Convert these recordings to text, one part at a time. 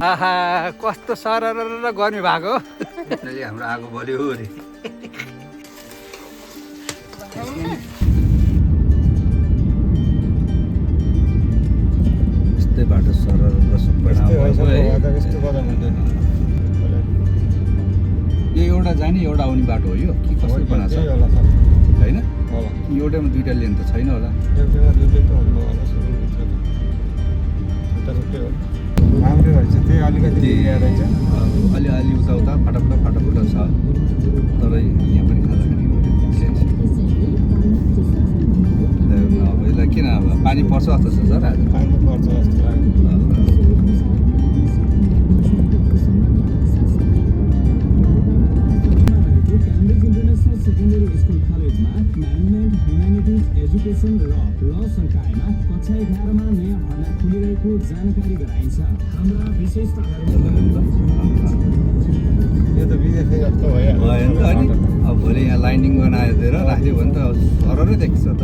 आहा कस्तो सरर गर्मी भएको हाम्रो आगो बल्यो अरे यस्तै बाटो सरर सबै यो एउटा जाने एउटा आउने बाटो हो यो कि कस्तो बनाएको छ होइन एउटैमा दुईटा लेन त छैन होला राम्रै रहेछ त्यही अलिकति अलि उता फटाफट छ तर यहाँ पनि खाँदाखेरि अब यसलाई किन अब पानी पर्छ जस्तो छ सर आज पानी पर्छ जस्तो लाग्यो सेकेन्डरी स्कुल कलेजमा म्यानेजमेन्ट ह्युम्यानिटिज एजुकेसन र ल संकायमा कक्षा 11 मा नयाँ भर्ना खुलिरहेको जानकारी गराइन्छ। हाम्रा विशेषताहरू यो त विदेशै जस्तो भयो नि त अनि अब भोलि यहाँ लाइनिङ बनाएर राख्यो भने त सररै देख्छ त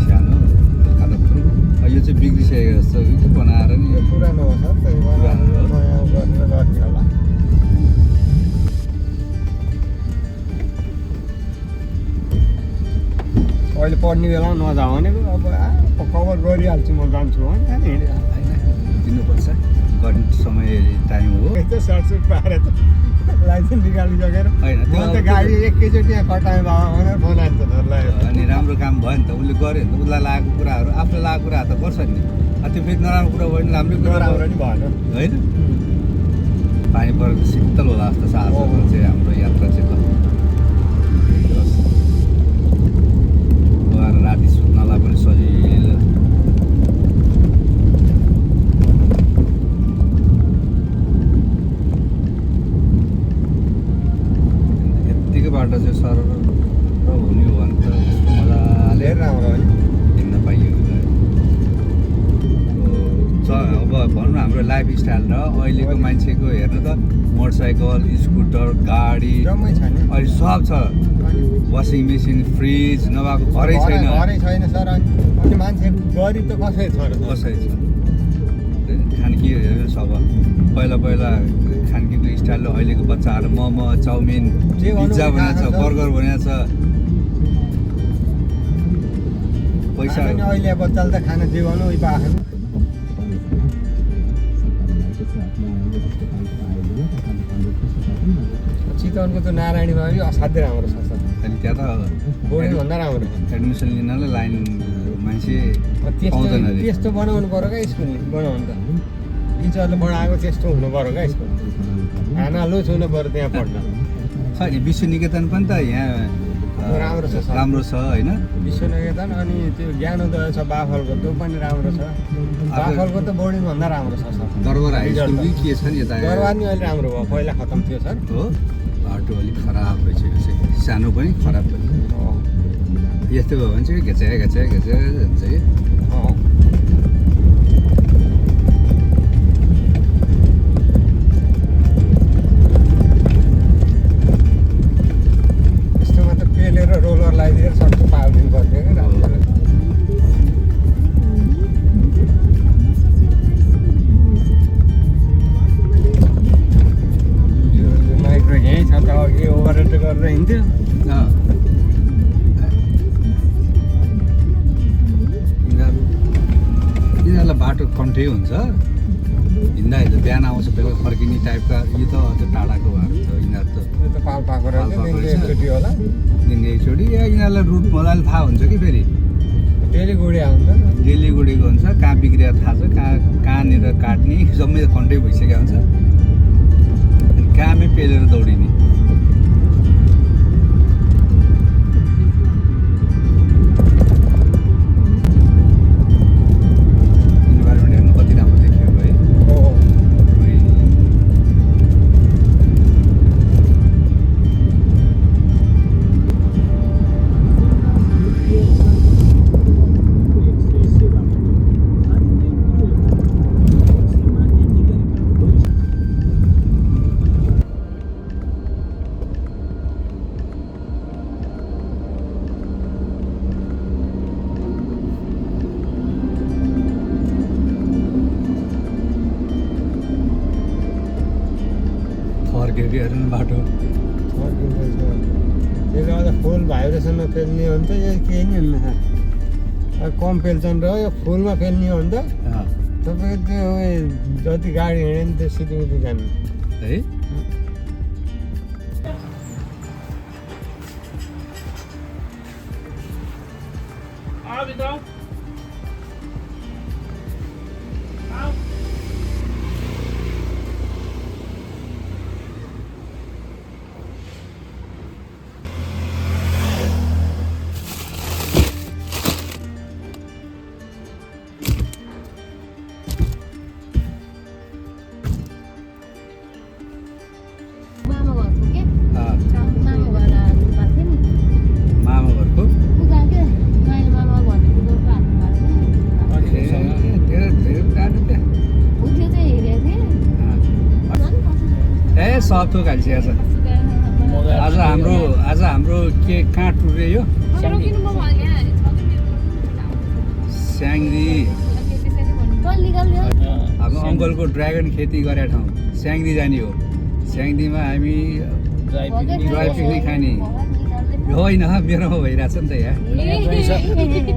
सानो यो चाहिँ बिग्रिसकेको जस्तो बनाएर नि यो पुरानो हो सर त्यही भएर नयाँ गरेर गर्ने होला अहिले पढ्ने बेला नजाऊ भनेको अब कभर गरिहाल्छु म जान्छु दिनुपर्छ गर्ने समय टाइम हो यस्तो सर्टसुट पारेर त लाइसेन्स निकालिसकेर होइन त गाडी एकैचोटि यहाँ कटाएँ बाबा भनेर बनाएको त अनि राम्रो काम भयो नि त उसले गर्यो भने त उसलाई लागेको कुराहरू आफूलाई लागेको कुराहरू त गर्छ नि त्यो फेरि नराम्रो कुरा भयो भने राम्रै कुरा राम्रो नि भएन होइन पानी परेको शीतल होला जस्तो छ आजको चाहिँ हाम्रो यात्रा चाहिँ राति सुत्नलाई पनि सजिलो यत्तिकै बाटो चाहिँ सरर हुने हो भने त मजाले राम्रो हो नि हिँड्न पाइयो अब भनौँ हाम्रो लाइफ स्टाइल र अहिलेको मान्छेको हेर्नु त मोटरसाइकल स्कुटर गाडी जम्मै छ नि अहिले सब छ वासिङ मेसिन फ्रिज नभएको घरै छैन सर अनि मान्छे गरिब त कसै छ खानकी सब पहिला खानकीको स्टाइलले अहिलेको बच्चाहरू मोमो चाउमिन पिज्जा बनाएको छ बर्गर बनाएको छ पैसा अहिले बच्चाले त खाना जे भनौँ उयो पाएन चितवनको त नारायणीमा पनि असाध्यै राम्रो छ सर अनि त्यहाँ त बोर्डिङभन्दा राम्रो एडमिसन लिनलाई लाइन मान्छे त्यस्तो बनाउनु पऱ्यो क्या स्कुल बनाउनु त टिचरले बनाएको त्यस्तो हुनु पऱ्यो क्या स्कुल खाना लुज हुनु पऱ्यो त्यहाँ पढ्न छ नि विश्व निकेतन पनि त यहाँ राम्रो छ होइन विश्व निकेतन अनि त्यो ज्ञानोदय छ बाफलको त्यो पनि राम्रो छ बाफलको त बोर्डिङभन्दा राम्रो छ सर गरबर हाई स्कुल के छ नि यता गरबार नि अहिले राम्रो भयो पहिला खतम थियो सर हो बाटो अलिक खराब भइसकेको छ सानो पनि खराब भयो यस्तो भयो भने चाहिँ घेच्या जान्छ है यस्तोमा त पेलेर रोलर लगाइदिएर सक्छ पारिदिनु पर्थ्यो क्या माइक्रो यहीँ छ त अघि ओभरहेड गरेर हिँड्थ्यो यिनीहरूलाई बाटो कन्ठै हुन्छ हिँड्दा बिहान आउँछ बेलुका फर्किने टाइपका यो त अझ टाढाको भएको छ यिनीहरू त यो त पाल्पाको रहेछ एकचोटि होला दिनको एकचोटि यिनीहरूलाई रुट मजाले थाहा हुन्छ कि फेरि डेली गुडिया हुन्छ डेली गुडेको हुन्छ कहाँ बिग्रिएर थाहा छ कहाँनिर काट्ने जम्मै कन्ठै भइसकेको हुन्छ कामै पेलेर दौडिने इन्भाइरोमेन्ट हेर्नु कति राम्रो देखिएको है हेर्नु बाटो छर्किँदैछ त्यसले गर्दा फुल भाइब्रेसनमा फेल्ने हो भने त यो केही नै हुन्न अब कम फेल्छन् र यो फुलमा फेल्ने हो भने त तपाईँको त्यो जति गाडी हिँड्यो नि त्यो सिधै उधै जानु है मामा घरको ए सब थोक हालिसकेको छ आज हाम्रो के कहाँ टुरे यो स्याङ्दी हाम्रो अङ्कलको ड्रागन खेती गरेको ठाउँ स्याङ्दी जाने हो स्याङ्दीमा हामी ड्राई पिकनिक खाने होइन मेरोमा भइरहेछ नि त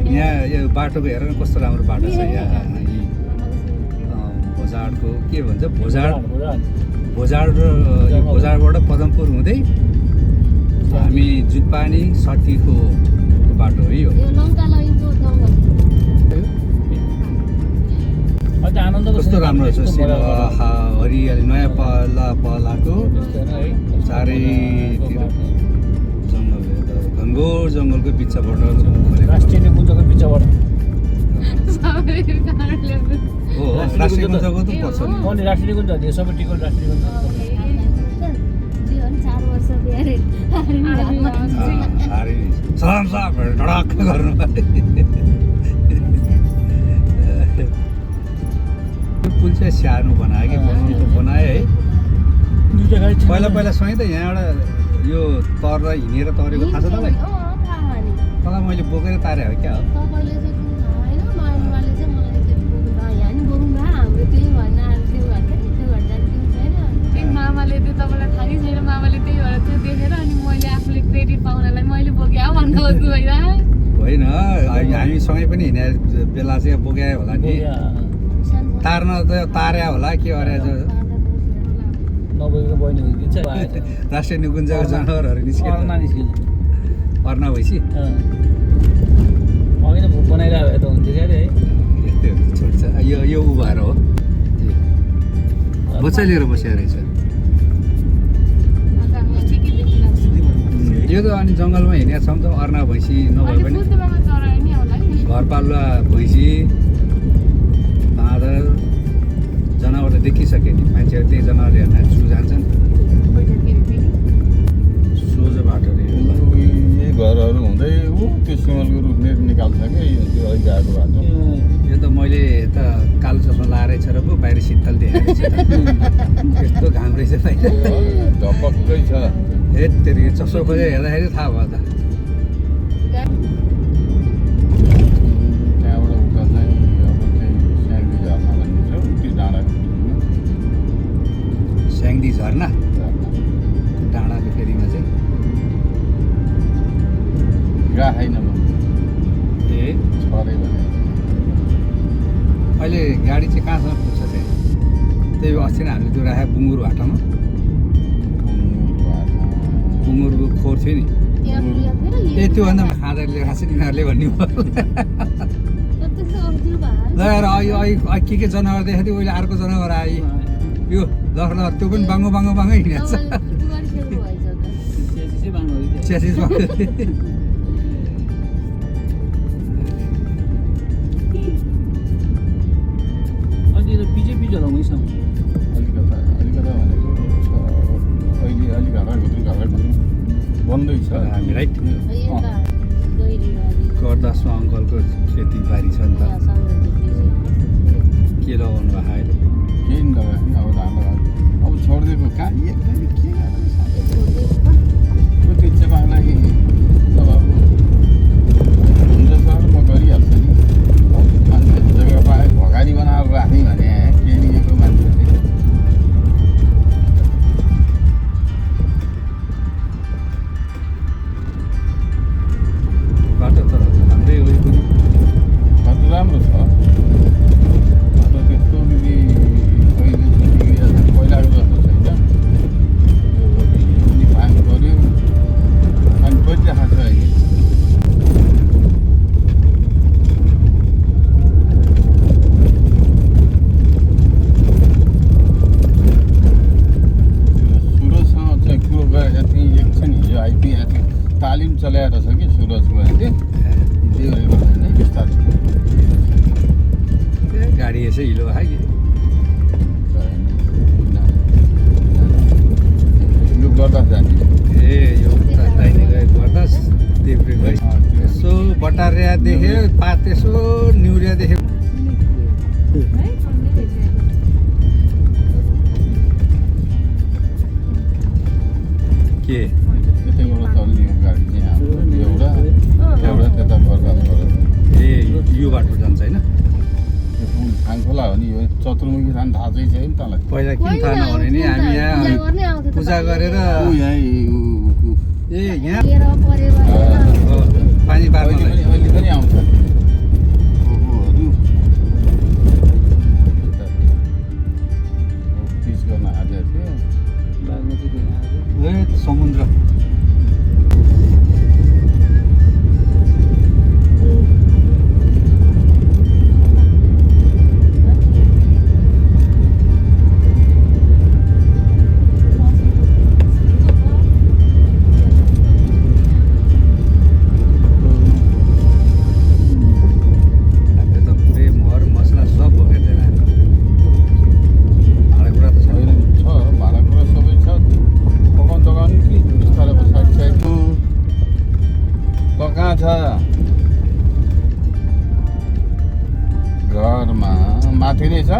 यहाँ यो बाटोको हेर न कस्तो राम्रो बाटो छ यहाँ भोजाडको के भन्छ भोजाड र यो भोजाडबाट पदमपुर हुँदै हामी जुटपानी सट्टीको बाटो है यो कस्तो राम्रो छ हरियाली नयाँ पहलाको चारैतिर जङ्गल घनघोर जङ्गलको बिचबाट राष्ट्रिय निकुञ्जको बिचबाट हो राष्ट्रिय निकुञ्जको त पर्छ नि राष्ट्रिय निकुञ्ज हो सबै टिकल राष्ट्रिय निकुञ्ज सलाम साहब ढडक गर्नु पुल चाहिँ सानो बनायो कि बनायो है पहिला सँगै त यहाँबाट यो तर हिँडेर तरेको थाहा छ तपाईँलाई तँलाई मैले बोकेर तारे हो क्या हो मामाले त्यो तपाईँलाई थाहै छैन मामाले त्यही भएर त्यो देखेर अनि मैले आफूले क्रेडिट पाउनलाई मैले बोके भन्नु खोज्छु होइन हामी सँगै पनि हिँडे बेला चाहिँ बोक्यो होला नि तार्न त तार्या होला के गरे राष्ट्रिय निकुञ्जको जनावरहरू निस्क्यो अर्ना भैँसी बनाइरहेको त हुन्थ्यो क्या है यस्तै हुन्छ छोड्छ यो उ भएर हो बच्चा लिएर बसेको रहेछ यो त अनि जङ्गलमा हिँडेको छौँ त अर्ना भैँसी नभए पनि घरपालुवा भैँसी बाँदर जनावर त देखिसक्यो नि मान्छेहरू त्यही जनावर हेर्न जू जान्छन् सोझो बाटो रे यही घरहरू हुँदै त्यो सिमलको रुख निकाल्छ क्या त्यो अहिले आएको बाटो यो त मैले त कालो चस्मा लाएरै छ र पो बाहिर शीतल देखाएको छ यस्तो घाम रहेछ बाहिर ढपक्कै छ हेत्तेरी चस्मा खोजेर हेर्दाखेरि थाहा भयो त त्यहाँबाट उता चाहिँ अब चाहिँ स्याङ्दी झर्ना भन्ने छ त्यो डाँडाको स्याङ्दी झर्ना डाँडाको फेरिमा चाहिँ राखेन ए छरे भने अहिले गाडी चाहिँ कहाँसम्म पुग्छ चाहिँ त्यही अस्ति नै हामीले त्यो राखेको बुङ्गुर भाटामा बुङ्गुरको खोर थियो नि ए त्योभन्दा खाँदा लिएर छ यिनीहरूले भन्ने के जनावर देखाएको थियो अहिले अर्को जनावर आयो यो लखलर त्यो पनि बाङ्गो बाङ्गो बाङ्गो हिँडेको छ च्यासिस बिजेपी जलाउँदैछौँ अलिकता भनेको अहिले अलिक घर बन्दैछ हामी राइट करदासमा अङ्कलको खेतीबारी छ नि त के लगाउनु भएको अहिले केही नि लगाएन अब धान अब छोडिदिएको कहाँ एकदमै के गर्नु त्यो चेपालाई अब हुन्छ सर म गरिहाल्छु नि मान्छे जग्गा पाए भगारी बनाएर राख्ने भने केही निको मान्छेले रहेछ हिलो है कि यो गर्दा जाने ए यो दाहिने गए गर्दा देब्रे गए यसो बटारिया देख्यो पात यसो निउरिया देख्यो है ठन्डै रहेछ के यतैबाट चल्ने हो गाडी चाहिँ हाम्रो एउटा त्यता गर्दा ए यो बाटो जान्छ होइन खाङखोला हो नि यो चतुर्मुखी थान थाहा चाहिँ छैन तँलाई पहिला किन थाहा नहुने नि हामी यहाँ पूजा गरेर ऊ यहाँ ए यहाँ लिएर परेर पानी बार्नलाई अहिले पनि आउँछ ओहोहरू पिच गर्न आएको थियो ए समुद्र घरमा माथि नै छ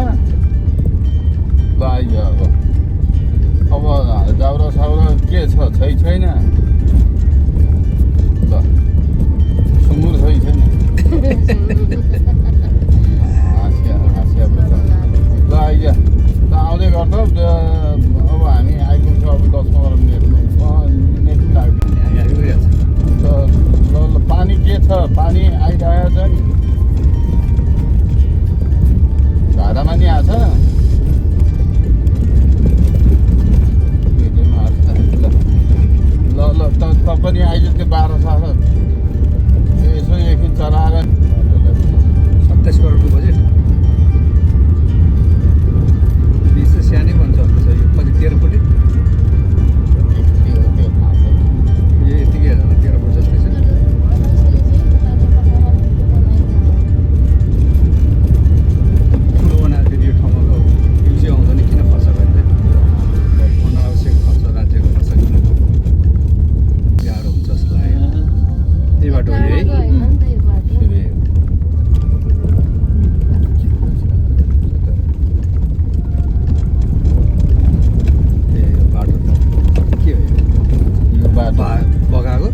ल आइयो अब दाउरा साउरा के छ छैन ल सुँगुर छैन हाँसिया ल आइयो ल आउँदै गर्छ अब हामी आइपुग्छ अब 10-15 मिनटमा नेट लाग्यो ल पानी के छ पानी आइरहेको छ नि धारामा नि आछ ल त पनि आइज त्यो 12-13 यसो एकछिन चलाएर 27 करोडको बजेट 20 त सानै भन्छ यो कति 13 फुट ए यतिकै 13 फुट जस्तै छ ठुलो बनाएर यो ठाउँमा युजै आउँदैन किन खर्च गर्ने अनावश्यक खर्च राज्यको खर्च किन गाह्रो हुन्छ जस्तो लाग्यो त्यही बाटो हो है बाटो के हो यो बाटो बगाएको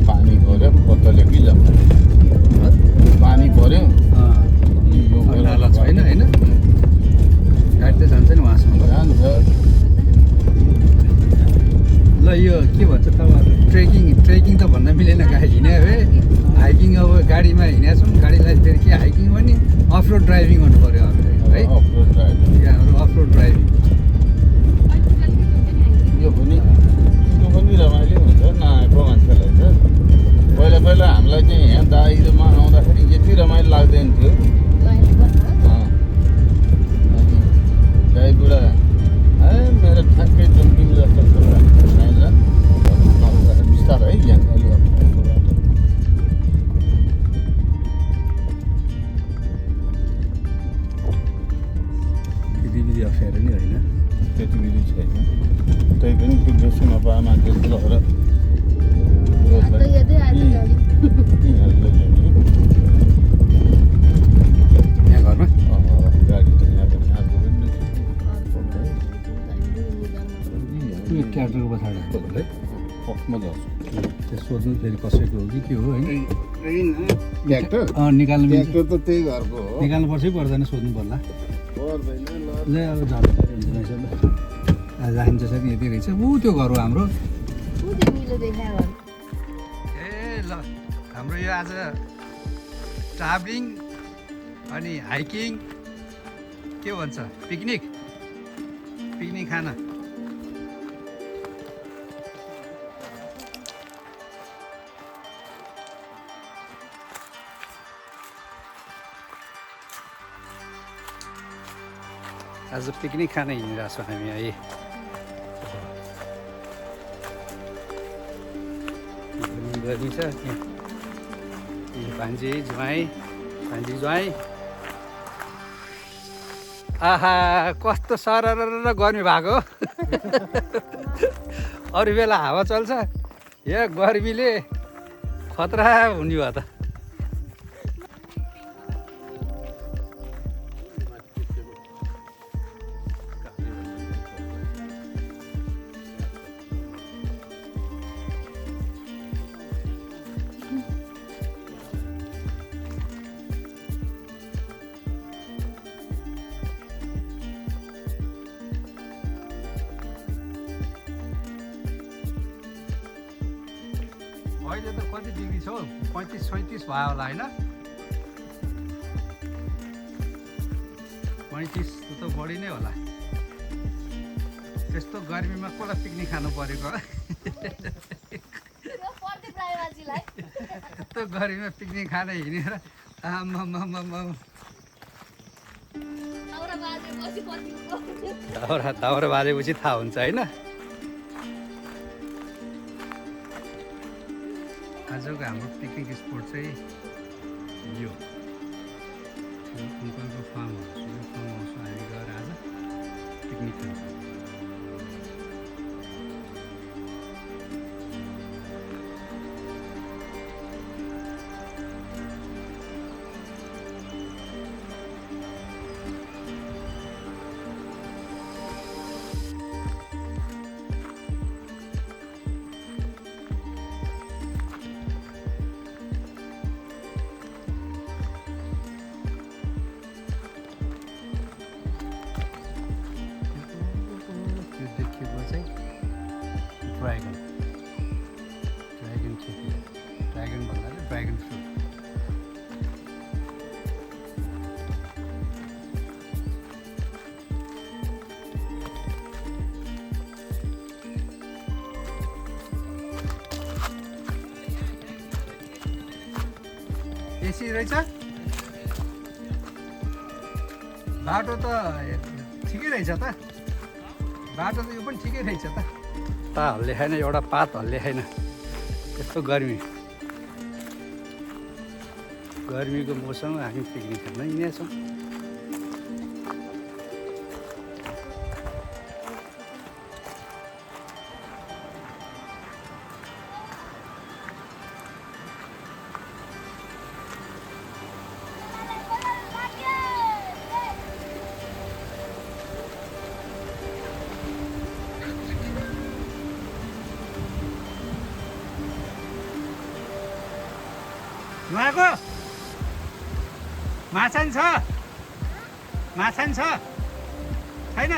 पानी भर्यो बोतलले कि पानी भर्यो नाला छैन होइन गाडी त जान्छ नि उहाँसम्म जान्छ ल यो के भन्छ तपाईँहरू ट्रेकिङ त भन्न मिलेन गाडी हिँड्यो है हाइकिङ अब गाडीमा हिँडेका छौँ गाडीलाई फेरि के हाइकिङ भने अफ रोड ड्राइभिङ गर्नु पऱ्यो हामीले है अफरोड ड्राइभ हाम्रो अफ रोड ड्राइभिङ यो पनि रमाइलो हुन्छ नआएको मान्छेलाई त पहिला हामीलाई चाहिँ यहाँ दाइरोमा आउँदाखेरि यति रमाइलो लाग्दैन थियो गाई बुढा मेरो ठ्याक्कै जम्पिङ जस्तो बिस्तारै है यहाँ अलि अप्ठ्यारो बाटो विधि अप्ठ्यारो नि होइन त्यति विधि छैन तै पनि त्यो बेसी नपाए मान्छेले लगेर यहाँ घरमा गाडी त यहाँ पनि आएको पनि यो ट्र्याक्टरको पछाडि है पक्कमा जान्छ त्यो सोध्नु फेरि कसैको हो कि के हो होइन ट्र्याक्टर निकाल्नु मिल्छ ट्र्याक्टर त त्यही घरको हो निकाल्नु पर्छ कि पर्दैन सोध्नु पर्ला पर्दैन ल ल अब जानु रहेछ आज हामी जसरी यति रहेछ ऊ त्यो घर हो हाम्रो ए ल हाम्रो यो आज ट्राभलिङ अनि हाइकिङ के भन्छ पिकनिक खाना आज पिकनिक खान हिँडिरहेको छौँ हामी है। गर्मी छ भान्जी ज्वाइँ आहा कस्तो सरर गर्मी भएको अरू बेला हावा चल्छ यहाँ गर्मीले खतरा हुने भयो त। अहिले त कति डिग्री छ हौ 35-37 भयो होला होइन 35 त बढी नै होला। त्यस्तो गर्मीमा कसलाई पिकनिक खानु परेको यस्तो गर्मीमा पिकनिक खान हिँडेर दाउरा बाजेपछि थाहा हुन्छ होइन। आजको हाम्रो पिकनिक स्पोट चाहिँ यो अङ्कलको फार्म हाउस। यो फार्म हाउसमा हामी गएर आज पिकनिक खान्छौँ। ड्राइगन खेती ड्राइगन भन्नाले ड्राइगन फ्रुट। एसी रहेछ बाटो त ठिकै रहेछ त बाटो त यो पनि ठिकै रहेछ त हल्ले छैन एउटा पात हल्ले छैन। यस्तो गर्मीको मौसममा हामी पिकनिक खान हिँडेका छौँ। नुहाएको माछा नि छ छैन?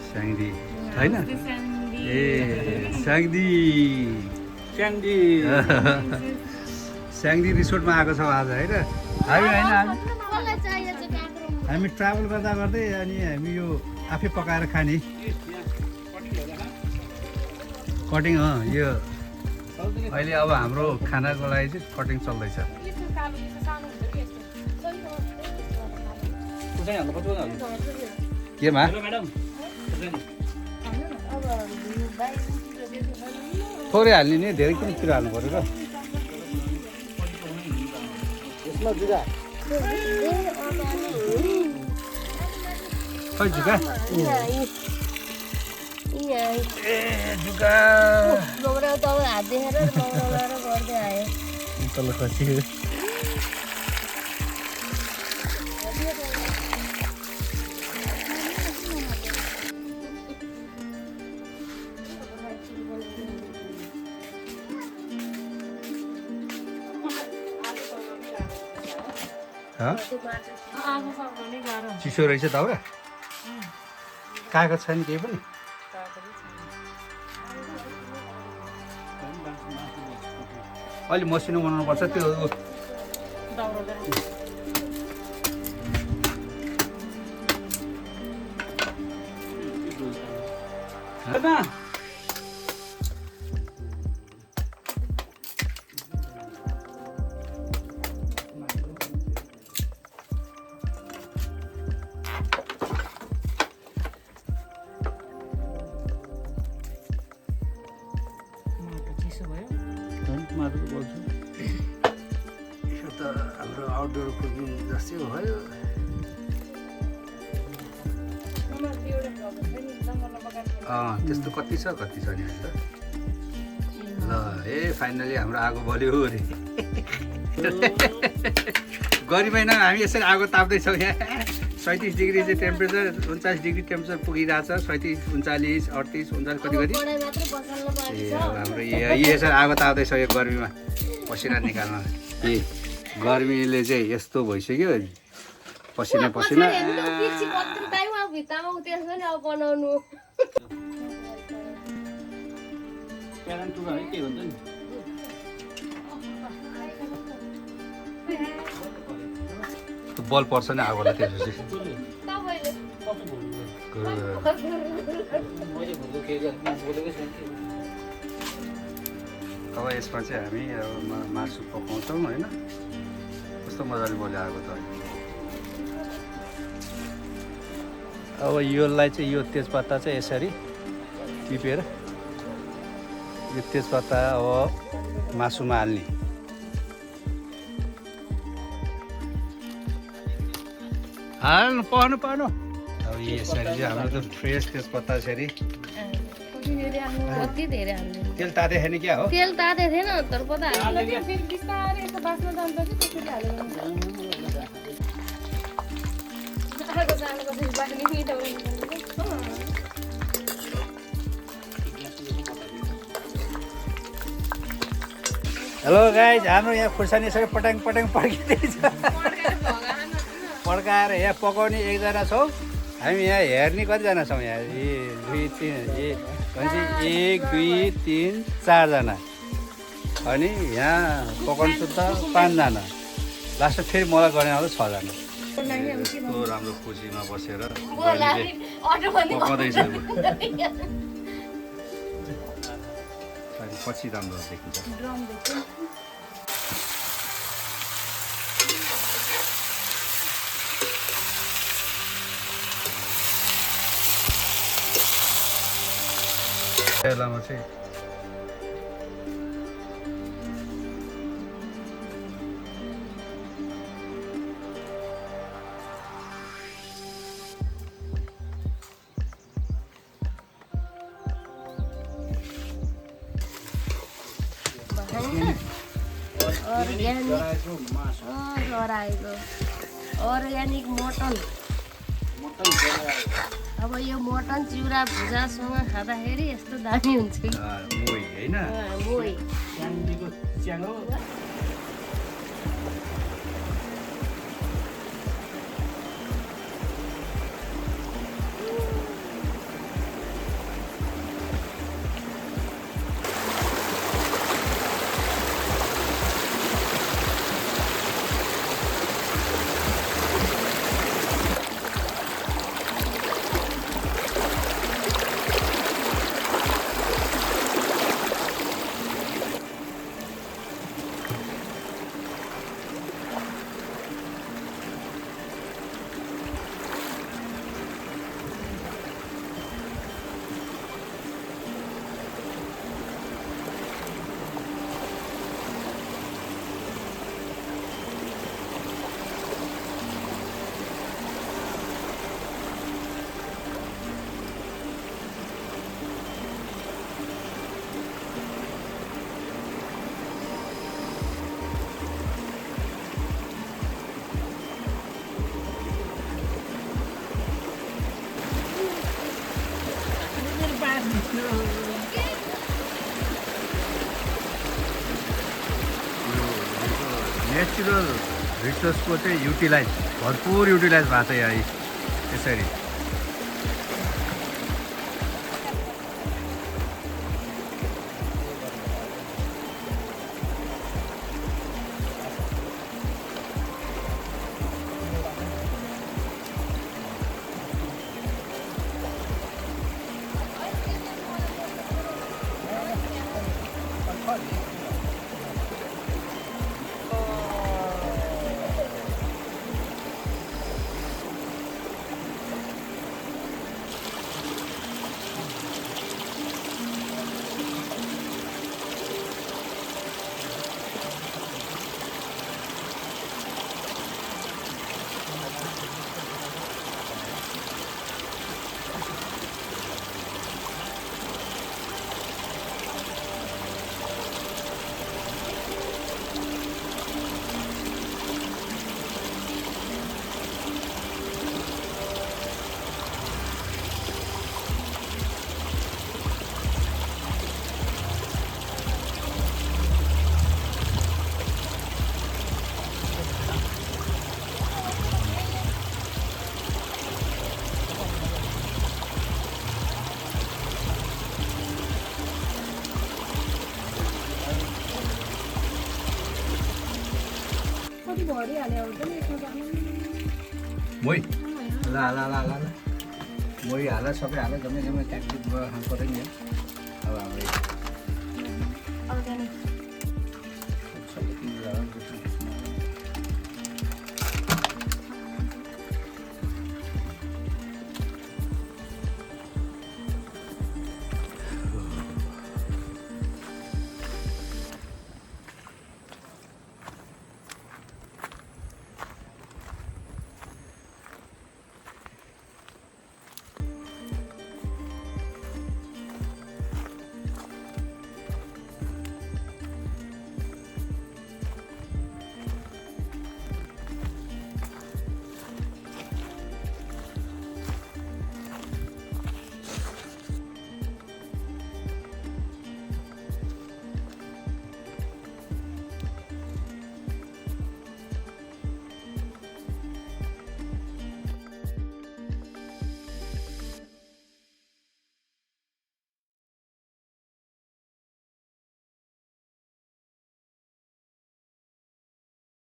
स्याङ्दी होइन ए स्याङ्दी रिसोर्टमा आएको छौँ आज होइन। हामी ट्राभल गर्दा गर्दै अनि हामी यो आफै पकाएर खाने कटिङ यो अहिले अब हाम्रो खानाको लागि चाहिँ कटिङ चल्दैछ। केमा थोरै हाल्ने नि धेरै किन पिरो हाल्नु पऱ्यो र यसमा जुगा खै जुका ए जुका हात देखेर गर्दै आयो तल खसी चिसो रहेछ दाउरा कागज छैन केही पनि अलि मसिनो बनाउनु पर्छ त्यो यो त हाम्रो आउटडोर कुकिङ जस्तै भयो त्यस्तो कति छ नि त ल फाइनली हाम्रो आगो बल्यो अरे गर्मी महिना हामी यसरी आगो ताप्दैछौँ यहाँ 37 डिग्री चाहिँ टेम्परेचर 39 डिग्री टेम्परेचर पुगिरहेछ 37 39 38 39 कति कति ए अब हाम्रो यसरी आगो ताप्दैछ यो गर्मीमा पसिना निकाल्न ए गर्मीले चाहिँ यस्तो भइसक्यो पसिना बल पर्छ नि आगोलाई त्यसपछि अब यसमा चाहिँ हामी मासु पकाउँछौँ होइन कस्तो मजाले बल्यो आगो त अब योलाई चाहिँ यो तेजपत्ता चाहिँ यसरी टिपेर यो तेजपत्ता अब मासुमा हाल्ने हाल्नु पाउनु अब यसरी चाहिँ हाम्रो त फ्रेस तेजपत्ता यसरी कति धेरै हाल्दैन तेल ताते छैन क्या हो तेल ताते थिएन तर पता बिस्तारै यस्तो बाँच्न जान्छ कि त्यसरी हालेर हेलो गाइज हाम्रो यहाँ खुर्सानी यसरी पट्याङ पड्किँदैछ पड्काएर यहाँ पकाउने एकजना छौँ हामी यहाँ हेर्ने कतिजना छौँ यहाँ 1 2 3 4जना अनि यहाँ पकाउनु सुत्दा 5जना लास्टमा फेरि मलाई गर्ने आउँदा 6जना यस्तो राम्रो खुसीमा बसेर पकाउँदैछ पछि राम्रो देखिन्छ बेलामा चाहिँ अर्ग्यानिक मटन अब यो मटन चिउरा भुजासँग खाँदाखेरि यस्तो दामी हुन्छ कि मोही होइन मोही नेचुरल रिसोर्सको चाहिँ युटिलाइज भरपुर युटिलाइज भएको छ यहाँ यसरी। मोही ला ला ला ला ला मोही हाल सबै हाल जम्मै जम्मै ट्याक्टिक पऱ्यो नि अब हाम्रो अर्ग्यानिक